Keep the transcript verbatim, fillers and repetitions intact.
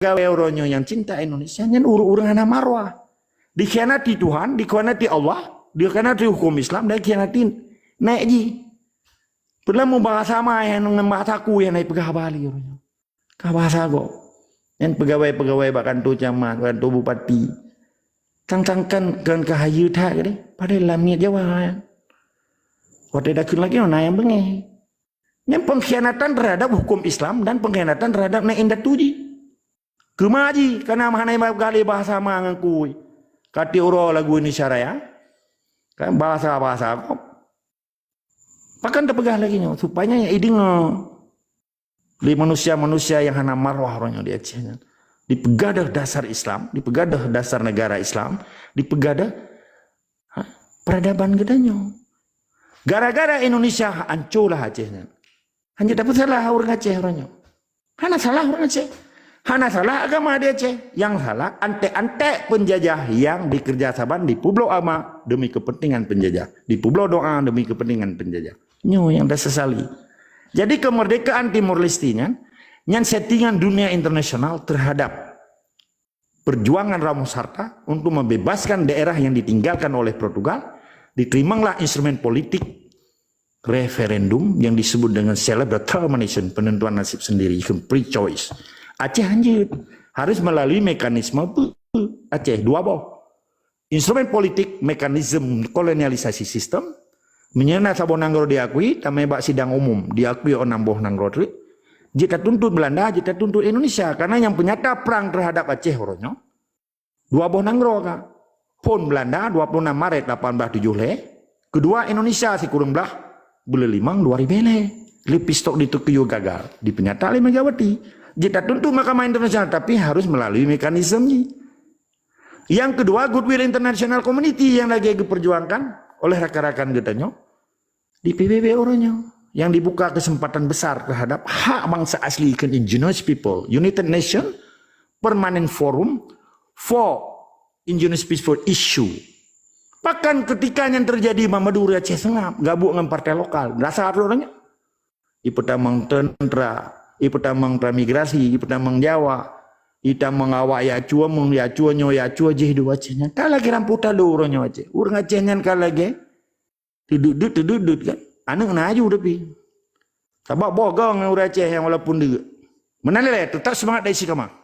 pegawai-pegawai uroe nyoe nyang cinta Indonesia nyan ureuëng-ureuëng hana marwah. Dikhianati Tuhan, dikhianati Allah, dikhianati hukum Islam, dan dikhianati naik ji. Padahai bahasa ma nyang ngon bahasa ku nyang naik peugah bali uroe nyoe. Ka bahasa gob. Nyan pegawai-pegawai bak kantor camat, bak kantor bupati. Tang-tang kan, kan ka hayeue that deh. Padahai lam niet Jawa nyan. Watée dakeuet lagi na nyang beungéh. Nyan pengkhianatan terhadap hukum Islam dan pengkhianatan terhadap naik indatu ji. Keuma ji, kana hana meugalak bahasa ma ngon kui. Kati uroe lagu Indonesia Raya. Kan bahasa-bahasa kok. Pakon teupeugah lagée nyoe, supaya nyan ideungoe lé manusia-manusia nyang hana marwah uroe nyoe di Aceh nyan. Dipeugah deuh dasar Islam, dipeugah deuh dasar negara Islam, dipeugah deuh, ha, peradaban geutanyoe. Gara-gara Indonesia anco lah Aceh nyan. Hana tapeusalah ureuëng Aceh uroe nyoe. Hana salah ureuëng Aceh. Hana salah agama di Aceh. Nyang salah antek-antek penjajah nyang dikerja saban dipeubloe agama demi kepentingan penjajah. Dipeubloe doa demi kepentingan penjajah. Nyoe nyang tasesali. Jadi kemerdekaan Timor Leste nyan, nyan settingan dunia internasional terhadap perjuangan Ramos Horta untuk membebaskan daerah yang ditinggalkan oleh Portugal. Diterimanglah instrumen politik referendum yang disebut dengan self-determination, penentuan nasib sendiri, free choice. Aceh hanjeuet, harus melalui mekanisme pe-, Aceh dua boh. Instrumen politik, mekanisme kolonialisasi sistem, meunyoe na saboh nanggroe diakui, tamé bak sidang umum, diakui oleh enam boh nanggroe teuk, jeuet tatuntut Belanda, jeuet tatuntut Indonesia. Karena nyang peunyata prang terhadap Aceh uroe nyoe, dua boh nanggroe ka. Phon Belanda, dua puluh enam Maret lapan belas tujuh lhée. Keudua Indonesia sikureueng blaih buleuen limong dua ribée lhée. Lé pistol di Tokyo gagal. Dipeunyata lé Megawati. Jeuet tatuntut Mahkamah Internasional, tapi harus melalui mekanisme ji. Nyang keudua, Goodwill International Community nyang lagée geuperjuangkan oleh rakan-rakan geutanyoe di P B B uroe nyoe, yang dibuka kesempatan besar terhadap hak bangsa asli keu indigenous people, United Nation Permanent Forum for Indigenous People Issue. Pakon ketika nyan teujadi, Madura, Aceh seungab gabuk ngon partai lokal, rasa atoran nyoe. Ipeutamong tentera, ipeutamong transmigrasi, ipeutamong Jawa, itamong awak ya cua mong, ya cua nyoe, ya cua jih di Aceh nyan. Ka lagée ramputan lé ureuëng nyoe Aceh. Ureuëng Aceh nyan ka lagée teudeut-deut, teudeut-deut kan. Aneuëk na aju tapi. Sabab boh goe ngon ureuëng Aceh nyang walaupun deuk. Meunan lé, tetap semangat dan istiqamah.